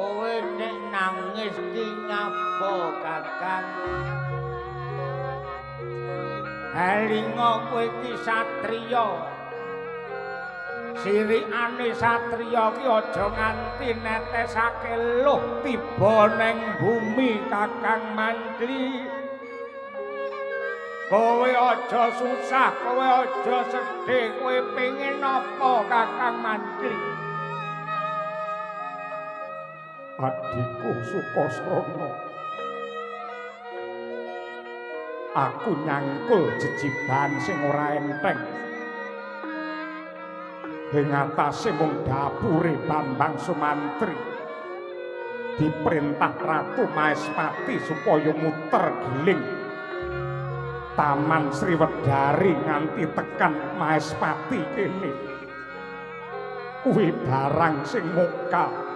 Kowe nek nangis ki nyapa, Kakang? Elinga kowe iki satriya. Sirikane satriya ki aja nganti netesake luh tiba ning bumi, Kakang Mantri. Kowe aja susah, kowe aja sedih, kowe pengin apa, Kakang Mantri? Adhiku Sukasrana, aku nyangkul jejiban sing ora enteng. Ing atase mung dapure Bambang Sumantri. Diperintah Ratu Maespati supaya muter giling Taman Sriwedari nganti tekan Maespati kene. Kuwi barang sing muka.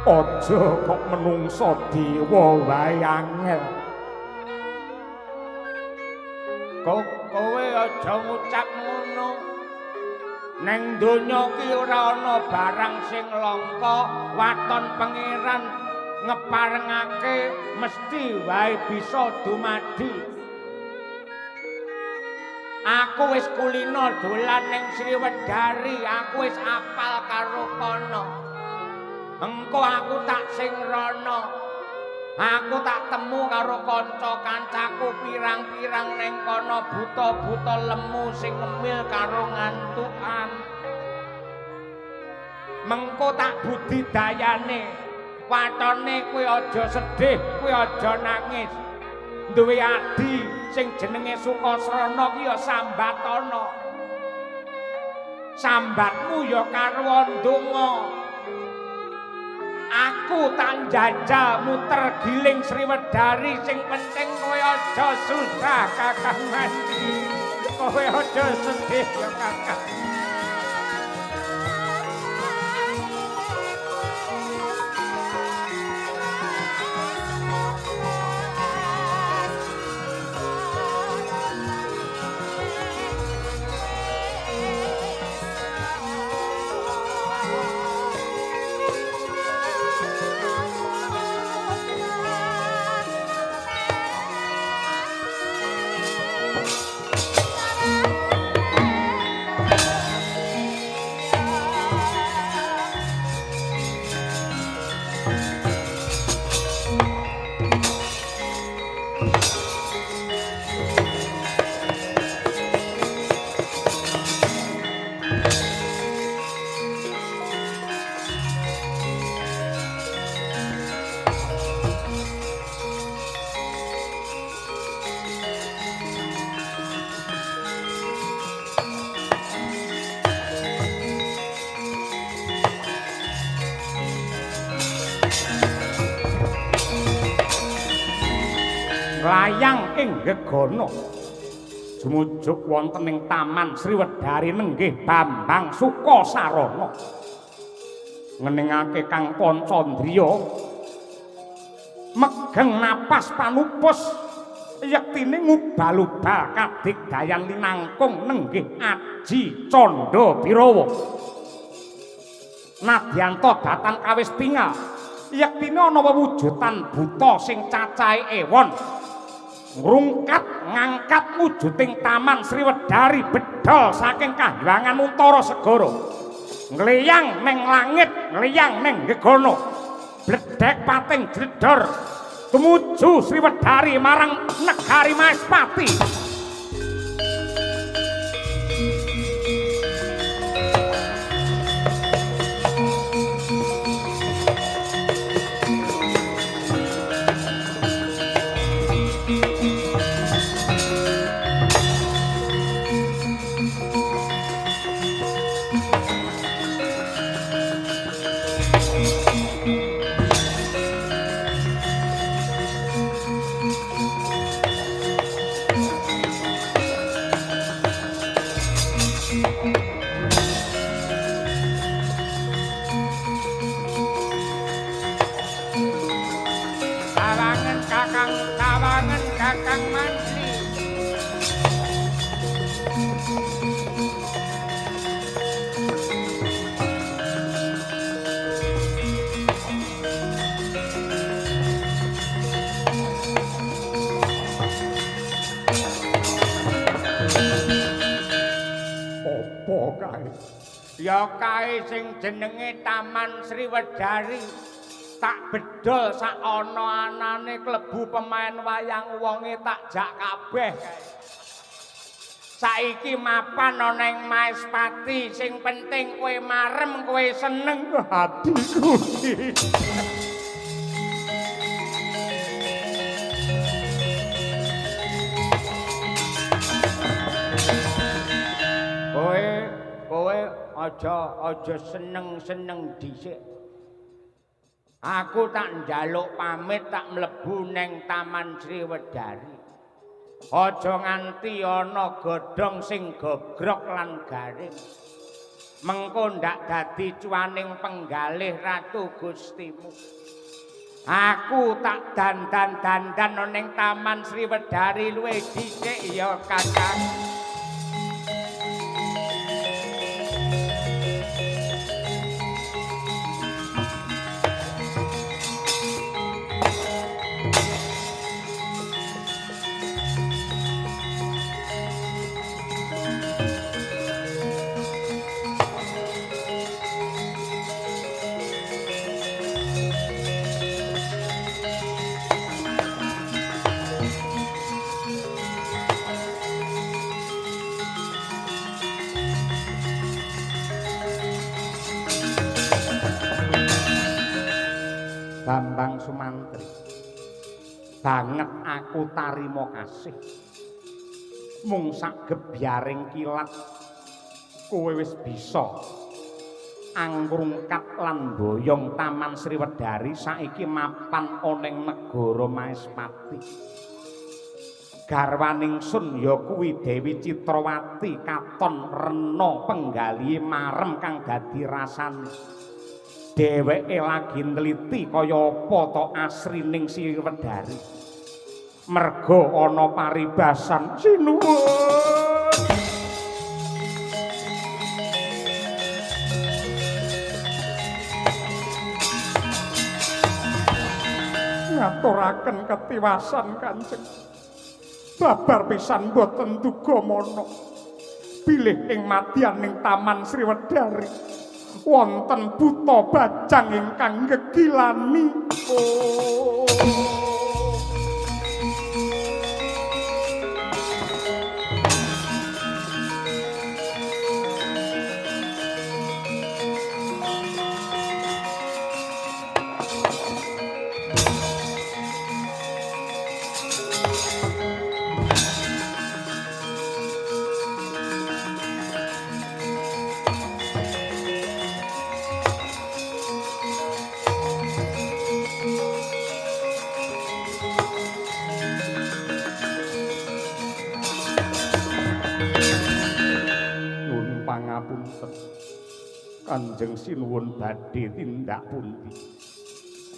Aja kok menungsa dewa wae angel. Kowe aja ngucap ngono. Neng donya ki ora ana barang sing langka, waton pangeran ngeparengake mesti wae bisa dumadi. Aku wis kulino dolan ning Sriwedari, aku wis apal karo kono. Engko aku tak sing rono. Aku tak temu karo kanca kancaku pirang-pirang ning kono, buta-buta lemu sing ngemil karo ngantukan. Mengko tak budidayane. Watone kowe aja sedih, kowe aja nangis. Duwe adi sing jenenge Sukasrana ki ya sambatana. Sambatmu ya karo ndonga. Aku tak njajal muter giling Sriwedari, sing penting kowe aja susah, Kakang Mantri. Kowe aja sedih ya, Kakang. Layang ing gegana jumujuk wonten ing Taman Sriwedari nenggih Bambang Sukasarana ngeningake Kang Pancandriya megeng napas panupus yektine ngubal-ubal kadigdayan linangkung nenggih Aji Candha Birawa. Nadyanta datan kawis tingal yektine ana wewujudan buta sing cacahe ewon ngrungkat ngangkat wujuding Taman Sriwedari bedol saking kahyangan Untara Segara, ngleyang neng langit, ngleyang neng gegana, bledhek pating jledor tumuju Sriwedari marang negari Maespati. Sawangen Kakang, sawangen Kakang Mantri. kae? Ya kae sing jenenge Taman Sriwedari. Tak bedol sak ana-anane klebu pemain wayang wonge tak jak kabeh kae. Saiki mapan ana ing Maespati, sing penting kowe marem, kowe seneng atiku iki. Kowe aja seneng-seneng dhisik. Aku tak njaluk pamit tak mlebu neng Taman Sriwedari. Aja nganti ana godhong sing gogrok lan garing. Mengko ndak dadi cuaning penggalih Ratu Gustimu. Aku tak dandan-dandan ning Taman Sriwedari luwih dhisik ya Kakang. Bambang Sumantri, banget aku tarima kasih. Mung sak gebyaring kilat kowe wis bisa angrungkat lan boyong Taman Sriwedari saiki mapan ana ing negara Maespati. Garwaning sun ya kuwi Dewi Citrawati katon rena penggalihe marem kang dadi rasane. Dheweke lagi nliti kaya apa to asrining Sriwedari. Merga ana paribasan sinuwun. Ngaturaken ketiwasan Kanjeng. Babar pisan boten duga mana. Bilih ing madyaning Taman Sriwedari wonten buta bajang ingkang gegilani. Oh. Pangapunten Kanjeng sinuwun badhe tindak pundi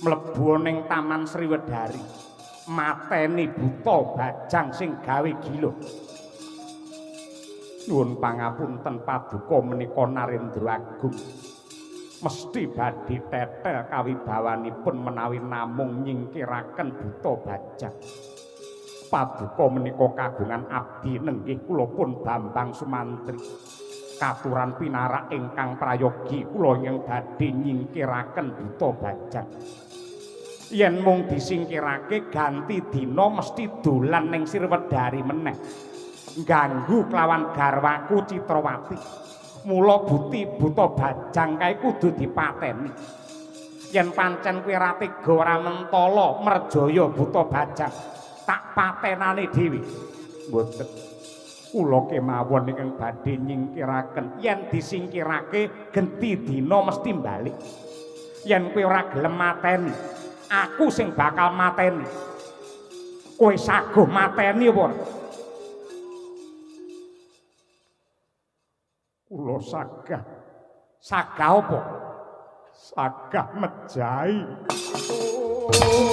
mlebu ning Taman Sriwedari mateni buta bajang sing gawe gila. Nuwun pangapunten paduka menika Narendra Agung mesti badhe tetel kawibawanipun menawi namung nyingkiraken buta bajang. Paduka menika kagungan abdi nenggih kula pun Bambang Sumantri. Katuran pinarak ingkang prayogi kula ingkang badhe nyingkiraken buta bajang. Yen mung disingkirake ganti dina mesti dolan ning Sriwedari meneh. Ganggu kelawan garwaku Citrawati. Mula buti buta bajang kae kudu dipateni. Yen pancen kuwi ora tega ora mentala merjaya buta bajang, tak patenane dhewe. Mboten. Kula kemawon ingkang badhe nyingkiraken. Yen disingkirake genti dina mesti balik. Yen kowe ora gelem mateni, aku sing bakal mateni. Kowe saguh mateni apa ora? Kula sagah. Sagah apa? Sagah mejahi. Oh.